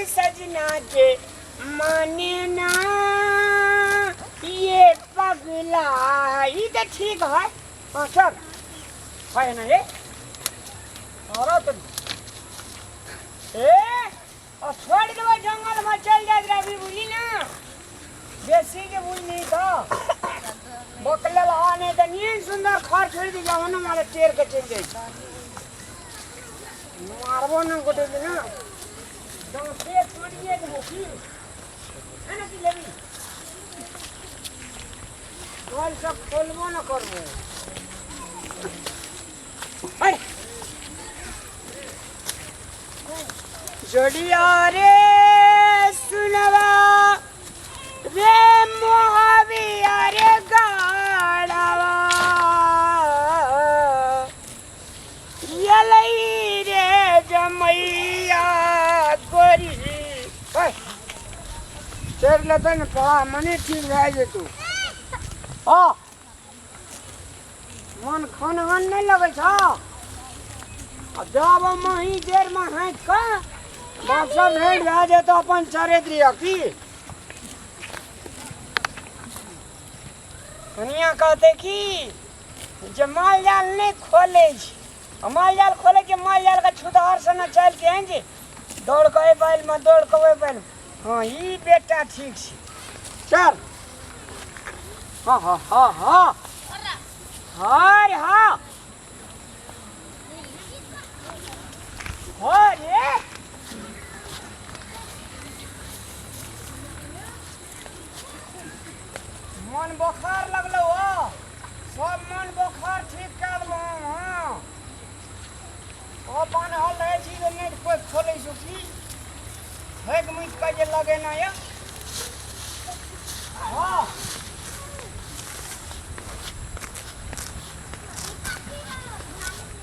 सजना के माने ना ये पगला। ई तऽ ठीक है। हाँ चल, है ना ये और तो ए और छोड़ देबै, जंगल में चल जाइत रहबी, बुझली ना? बेसी के बुझली तऽ बकलेल। हाँ, नहीं तऽ नीक सुन्दर खर छोड़ि दी जाओ ना, मारे टेर के चलि जाइ छै। मारबो ना गोटे के ना दाँते तोड़िए देबो की है ना। की लेबी? घर सब खोलबो ना करबो। अरे जोड़िया रे, सुनवा रे मोहबिया रे गाड़वा यलई रे जमैया गोरी। चढ़ लेतै ने पढ़ा, मने ठीक भए जेतौ। हँ, मन खनहन नहि लगै छौ? आ जब मही देरमे हाँकि कऽ बाप सब भेट भए जेतौ, अपन चरैत रहिह। की कनिया कहतै कि जे माल जाल नहि खोलै छै? आ माल जाल खोलै छै, माल जालके छुतहर से ने चलि के जे दौड़ कऽ एहि बैलमे, दौड़ कऽ ओहि बैलमे। हँ, ई बेटा ठीक छै। चल। हँ हँ हँ हँ हँ रे, हँ हँ रे। मन बोखार लगलो हो, सब मन बोखार ठीक कए देलहुँ। हँ, ओ बान्हल रहै छी तऽ नहि कोइ खोलै छौ की? हेक मुइक कऽ जे लगेना यऽ। हँ,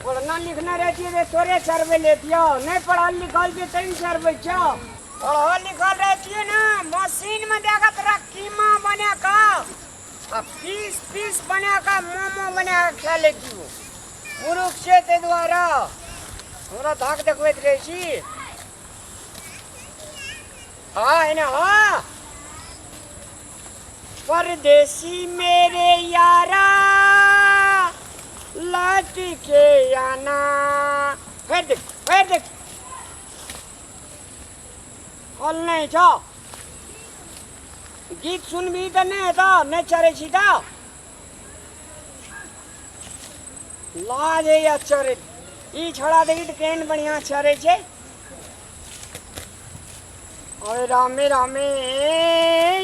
पढ़ना लिखना रहै छियै तऽ तोरे चरबै लेतियौ। नहि पढ़ल लिखल छै तैं चरबै छौ। पढ़ल लिखल रहै छियै ने, मशीनमे दए कऽ तोरा कीमा बना कऽ आ पीस पीस बना कऽ मोमो बना कऽ खा लेतियौ। मूर्ख छै, ताहि दुआरे हमरा धाक देखबैत रहै छी। हाँ है ना। हाँ, परदेसी मेरे यारा, लौट के आना। फिर देख, फिर देख, फल नहि छौ। गीत सुनबी तऽ नहि हेतौ? नहि चढ़ै छी तऽ लाज होइया चढ़ैत। ई छोड़ा देखी तऽ केहन बढ़िआँ चढ़ै छै। अरे रामे रामे,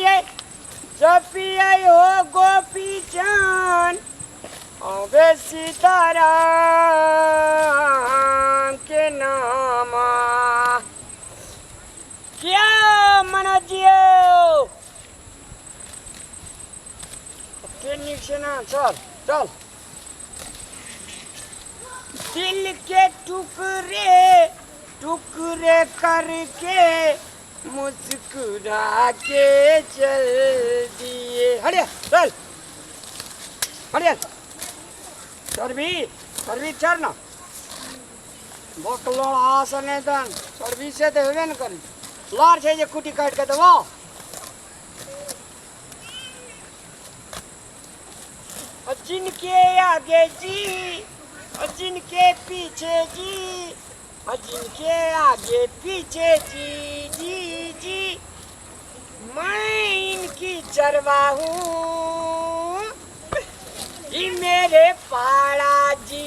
ये जपियै हो गोपी चंद, अबे सीताराम के नामा। क्या मनोज जी, के नीक छै ना? चल चल। दिल के टुकड़े टुकड़े करके मुस्कुरा के चल दिए। हटिया, चल हटिया। चर्बी चर्बी, चढ़ ना। बकलोड़ आस नहि तन चर्बी से तऽ हेबे ने करी। लार छै जे कुटी काटि कऽ देबो। और जिनके आगे जी और जिनके पीछे जी और जिनके आगे पीछे जी जी जी, मैं इनकी चरवा हूँ। ई मेरे पाड़ा जी,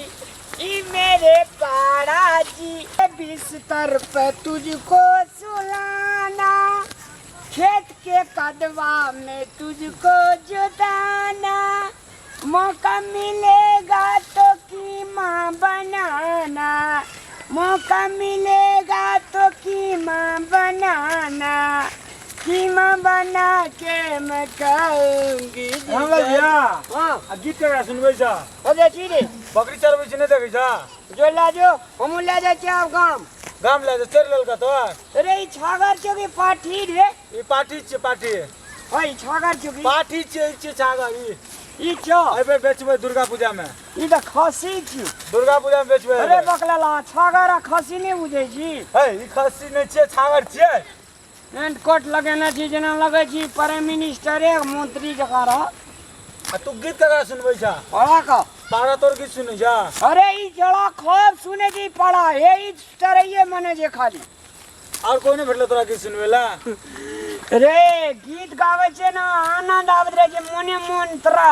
ई मेरे पाड़ा जी। बिस्तर पे तुझको सुलाना, खेत के कदवा में तुझको जुताना, मौका मिलेगा तो कीमा बनाना, मौका मिलेगा तो कीमा बनाना, कीमा बना के मैं खाऊंगी। रामलाल भैया। हाँ। आ गीत केकरा सुनबै छ? हो जाइ छी रे। बकरी चरबै छी, नहि देखै छ? जो ला जो, हमहूँ ले जाइ छी आब गाम। गाम लए जा, चरि लेलका तोहर। अरे, ई छागर छौ कि पाठी रे? ई पाठी छियै, पाठी। हाँ, ई छागर छौ कि? पाठी छियै, ई छियै छागर ई। ई छौ? एहि बेर बेचबै दुर्गा पूजा मे। ई तऽ खस्सी छी। दुर्गा पूजा मे बेचबै। अरे बकला, छागर आ खस्सी नहि बुझै छी? है, ई खस्सी नहि छियै, छागर छियै। पेंट कोट लगेने छी जेना लगै छी प्राइम मिनिस्टरे मंत्री जकाँ रह। आ तू गीत ककरा सुनबै छा? पढ़ा का। पारा तोर गीत सुनै छा? अरे ई जड़ा खूब सुने छी पढ़ा हे ई चरैये मने जे खाली। और कोई नहीं भेटलो तोरा गीत सुनबै ला? रे गीत गाबै छै ने आनंद आबैत रहै छै मोने मोन तोरा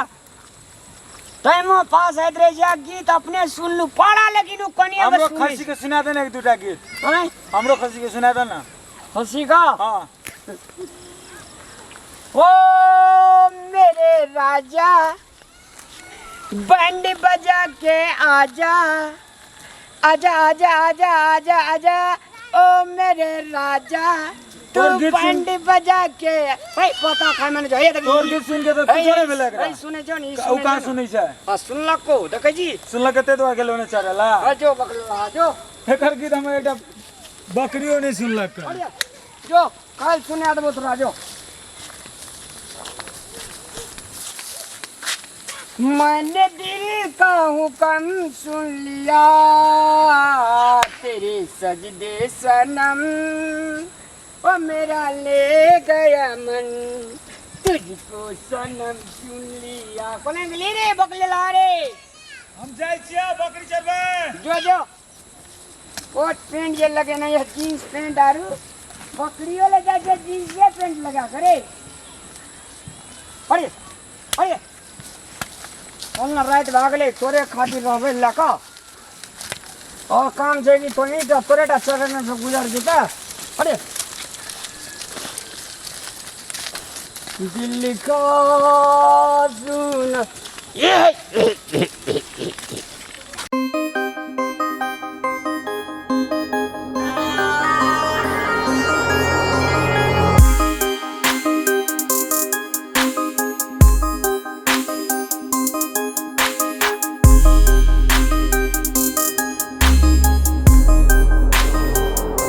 टाइमो पास होइत रहै छै आ गीत अपने सुनलू पढ़ा लेकिन ओ कनिया हमरो खसी के सुना दे ना एक दूटा गीत। आँय? हमरो खसी के सुना दे ना। खसी का? हाँ। ओ मेरे राजा बैंड बजा के आजा आजा आजा आजा आजा आजा ओ मेरे राजा तू तोर गीत सुन- बैंड बजा के भाई पता खाय मैंने जो ये देख तोर गीत सुन के तो कुछो नहीं भेलै एकरा। सुने जो नहीं ओ कहाँ सुनै छै? हां सुनलक को देखै छी। सुनलक कते दुआर गेलो ने चढ़ला। आ जो बकला जो एकर गीत हम एकटा बकरियो नहीं सुनलक। अरे जो काल सुना देबो तोरा जो। मैंने दिल का हुक्म सुन लिया तेरे सजदे सनम ओ मेरा ले गया मन तुझको सनम चुन लिया। कोने मिली रे बकले ला रे? हम जाइ छियै बकरी चरबै। जो जो कोट पैंट जे लगे ना ये जीन्स पैंट आरू बकरियों ले जाके जीन्स ये पैंट लगा करे। अरे अरे ना रात भागले तोरे खातिर रहबे लका और काम छै कि तोही टा तोरे टा चरण से गुजर जेता। अरे दिल का सुन ये